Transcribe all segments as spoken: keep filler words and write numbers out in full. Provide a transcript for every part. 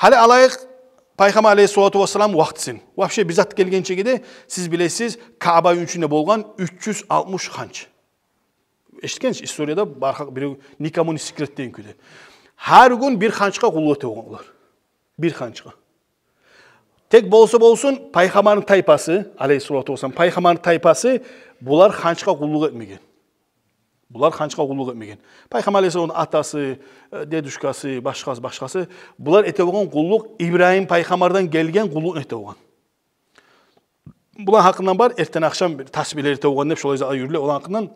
Гьали алайыкъ Пайхаммар алейгьиссалату вассалам вакътисин. Вообще бир зат гелгенчеге де, сиз билесиз, Каабаны ичинде болгъан уьч юз алтмыш ханч. Эшитгенсиз, историяда бар, гьакъ бирев, никому не секрет деген кюйде. Гьар гюн бир ханчгъа къуллукъ эте болгъан олар. Бир ханчгъа. Тек болса болсун, Пайхаммарны тайпасы, алейгьиссалату вассалам, Пайхаммарны тайпасы, булар ханчгъа къуллукъ этмеген. Булар ханчгъа къуллукъ этмеген. Пайхаммар алейгьиссаламны атасы, э, дедушкасы, башгъасы, башгъасы, булар эте болгъан къуллукъ, Ибрагьим пайхаммардан гелген къуллукъну эте болгъан. Булар гьакъындан бар, эртен-ахшам бир тасбигьлер эте болгъан деп, шолай зат юрюле, олар гьакъындан.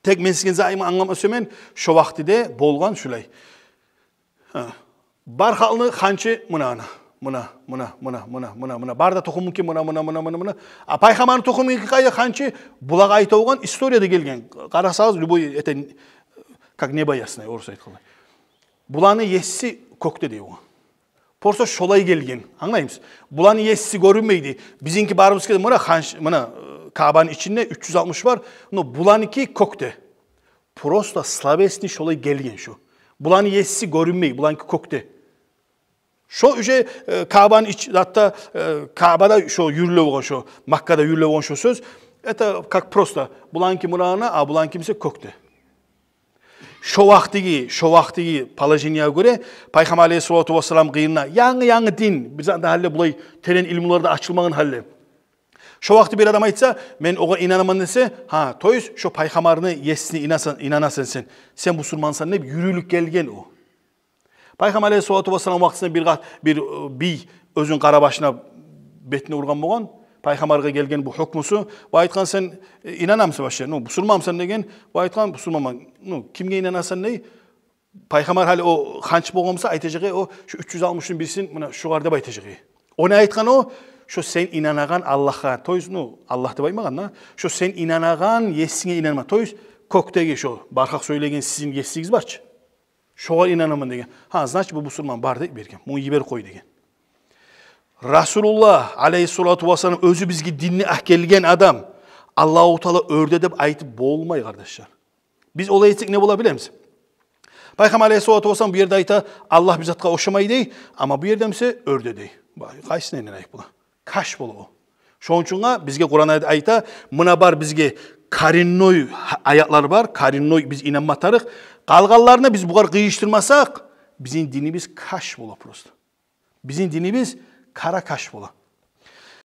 Тек мен сизге заиман англатма сюемен, шо вакътиде болгъан шулай. Гьа. Бар халкъны ханчы муна, ана. Муна, муна, муна, муна, муна, муна. Бар да тухумунки муна, муна, муна, муна, муна. А Пайхаммарны тухумунки къайда ханчы? Булагъа айта болгъан, историяда гелген. Къарасагъыз, любой, это как небо ясное, орус айтгъанда. Буланы еси кёкде дей болгъан. Просто шолай гелген. Англаймысыз? Буланы еси гёрюнмейди. Бизинки барыбызгъа да, муна ханч-, муна, э, Каабаны ичинде уьч юз алтмыш бар. Но буланыки кёкде. Просто словесный шолай гелген шо. Буланы еси гёрюнмей, буланыки кёкде. Шо уже, э, Каабаны ич-, гьатта, э, Каабада шо юрюле болгъан шо, Маккада юрюле болгъан шо сёз. Это как просто, буланыки муна, а буланыки буса кёкде. Шо вакътиги, шо вакътиги положениеге гёре, Пайхаммар алейгьиссалату вассалам къырыйында, янгы-янгы дин, бизде гьали булай терен илмулар да ачылмагъан гьали. Шо вакъти бир адам айтса, мен огъар инанаман десе, гьа, то есть, шо Пайхаммарны есине инанасан, инанасан сен, сен бусурмансан деп юрюлюп гелген о. Пайхаммар алейгьиссалату вассалам вакътисинде бир къат-, бир, э, бий оьзюню къарабашына, бетине ургъан болгъан. Пайхаммаргъа гелген бу гьукмусу. Ва айтгъан, сен, э, инанамысан вообще? Ну, бусурманмысан деген. Ва айтгъан, бусурманман. Ну, кимге инанасан дей? Пайхаммар гьали о ханч болгъан буса, айтажакъ эди, о, шу уьч юз алтмышны бирисин муна шугъар деп айтажакъ эди. О не айтгъан о? Шо сен инанагъан Аллагьгъа, то есть, ну, Аллагь деп айтмагъан да, шо сен инанагъан есинге инанма, то есть, кёкдеги шо, бар халкъ сёйлеген сизин есигиз бар чы. Шогъар инанаман деген. Гьа, значит, бу бусурман бар деп берген. Муну йиберип къой деген. Расулуллагь алейгьиссалату вассалам оьзю бизге динни алып гелген адам. Аллагьу Таала оьрде деп айтып болмай, къардашлар. Биз олай этсек не бола билемиз? Пайхаммар алейгьиссалату вассалам бу ерде айта, Аллагь бир затгъа ошамай дей, амма бу ерде буса оьрде дей. Бай, къайсына инанайыкъ була? Каш бола о. Шону учун да бизге Къуран аят айта, муна бар бизге коренной аятлар бар, коренной биз инанма тарыкъ. Къалгъанларына биз бугъар къыйышдырмасакъ, бизин динибиз каш бола просто. Бизин динибиз къара каш бола.